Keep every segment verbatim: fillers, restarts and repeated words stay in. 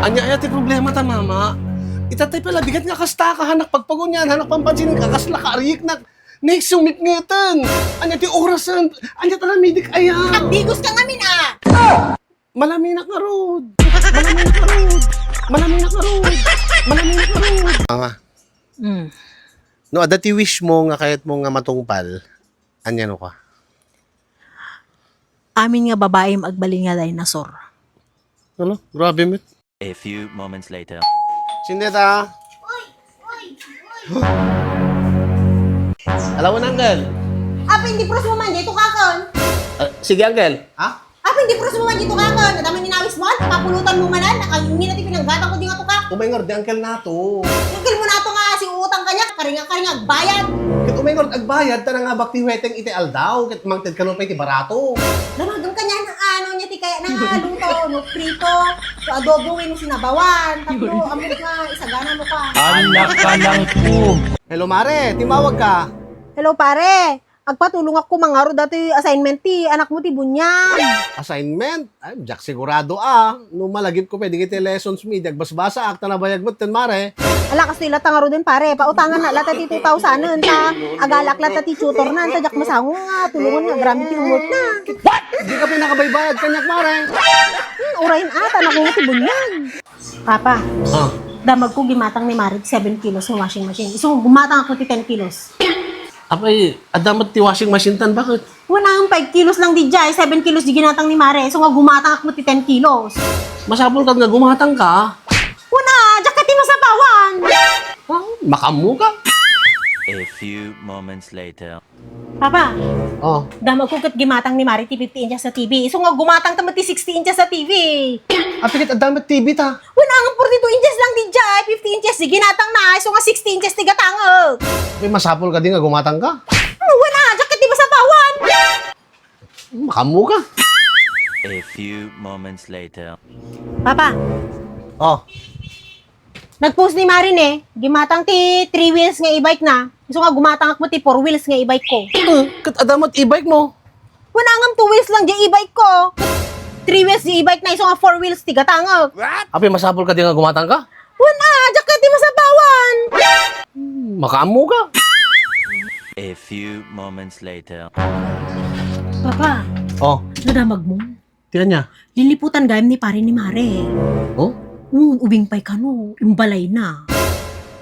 Ania aya ti problemata, Mama? Ita tay pala bigat nga kasta ka, hanak pagpagunyan, hanak pampansin ka, kasla ka, ariyek na. Next, sumipngeten. Ania ti orasen? Ania ta namidik aya? Agdigos ka ngamin, ah! Malaminak ngarud. Malaminak ngarud. Malaminak ngarud. Malaminak ngarud. Mama, Mm. No adda ti wish mo nga kayatmo nga matungpal, ania no ka? Amin nga babaim agbalin nga dinosaur. Ano? Grabe met. A few moments later. Sindeta. Alawan, Uncle. Apay, indi puros mo man, di tukakon. Ah, sige, Uncle. Ha? Apay, indi puros mo man, di tukakon. Adda man inawis mo, papulutan mo manan. Ang mina ti pinanggatang ko, di nga tukak. Umay ngarud, di Uncle nato. Uncle mo nato nga, si utang kanya, karinga-karinga, agbayad. Ket umay ngarud, agbayad, ta nangabak ti huweteng iti aldaw, ket mangted kano pay ti barato. Damagem kaniana, ano niya ti kaya na luto, no prito, no adobo wenno sinabawan, tapno ammok nga isagana mo ka. Anak ka ng pu- Hello, Mare. Timawag ka. Hello, pare. Agpatulongak koma ngarud datoy assignment ti anakmo ti Bunyag. Assignment? Ay, diak sigurado a. No malagipko pay dagiti lessons mi, di agbasbasaak, ta nabayag met ten, Mare. Ala, kastoy latta ngaruden, pare. Pautanganna latta ti two thousand-en, ta agalak latta ti tutor-na, ta diak masango nga tulongan nga agraman ti homework-na. What? Dika pay nakabaybayad kaniak, Mare. Hmm, uray, a, ta anakmo ti Bunyag. Papa, Ah. Damagko gimatang ni Mare ti seven kilos nga washing machine. Isu, gumatangak ti ten kilos. Apay, adda met ti washing machine-tan, baket? Wen, ang five kilos lang di jay, seven kilos di ginatang ni Mare. Isu nga gumatangak ti ten kilos. Masapul kad nga gumatang ka. Wen, a, diak ket ti masapawan. Ah, makaammo ka. A few moments later. Papa, Oh. Damagko ket gimatang ni Mare ti fifty inches a T V. Isu nga gumatangta met ti sixty inches a T V. Apay ket adda met T V ta. Wen, ang forty-two inches lang di jay, fifty inches di ginatangna, isu nga sixty inches ti gatangek. Apay, masapul kadi nga gumatang ka? Hmm, wen, a, diak ket ti masapawan. Makaammo ka. A few moments later. Papa. Oh. Nag-post ni Mare ne, gimatang ti three wheels nga e-bike-na. Isu nga gumatangak met ti four wheels nga e-bike ko. Hmm, ket adda met e-bike mo. Wen, a, ngem two wheels lang di e-bike ko. Three wheels di e-bike-na, isu nga four wheels ti gatangek. Apay, masapul kadi nga gumatang ka? Wen, a, diak ket ti masapawan. Hmm, makaammo ka. A few moments later. Papa. Oh. Nadamagmo? Ti ania? Liliputan gayam ni pare ni Mare. Oh? Hmm, ubing pay kano, imbalayna.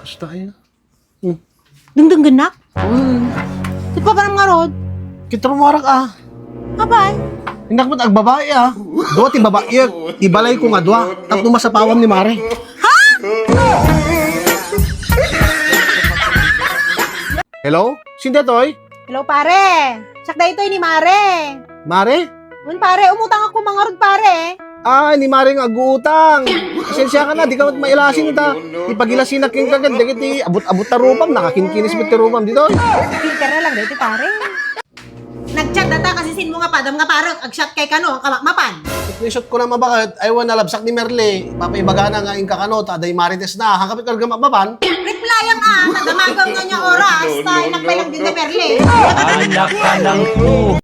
Kasta aya? Hmm. Dengdenggennak? Hmm. Ti papanam ngarud? Ket rumarak a. Apay? Innak met agbabai a. Dua ti babaek, ti balayko nga dua, tapno masapawam ni Mare. Ha? Hello? Sino daytoy? Hello, pare. Siak daytoy ni Mare. Mare? Wen, pare, umutangak koma ngarud, pare. Ah, ni Mare nga aguutang. Pasensiakan a, dika met mailasin ta. Ipagilasinak kenka ket dagiti abut-abut ta rupam, nakakinkinis met ti rupam ditoy. Filter na lang daytoy, pare. Nag-chat data, kasisinmo nga padam nga parek, ag-chat kay kano, ang kamapmapan. Screenshot ko na mabaket, ay wen, nalabsak ni Merle. Papaibagana nga inka kano, ta adda imarites na, hangkapit karga mapapan. Reply ang a, ta damagem nga nia oras, ta inakpay lang din ni Merle. Anak ka ng pu-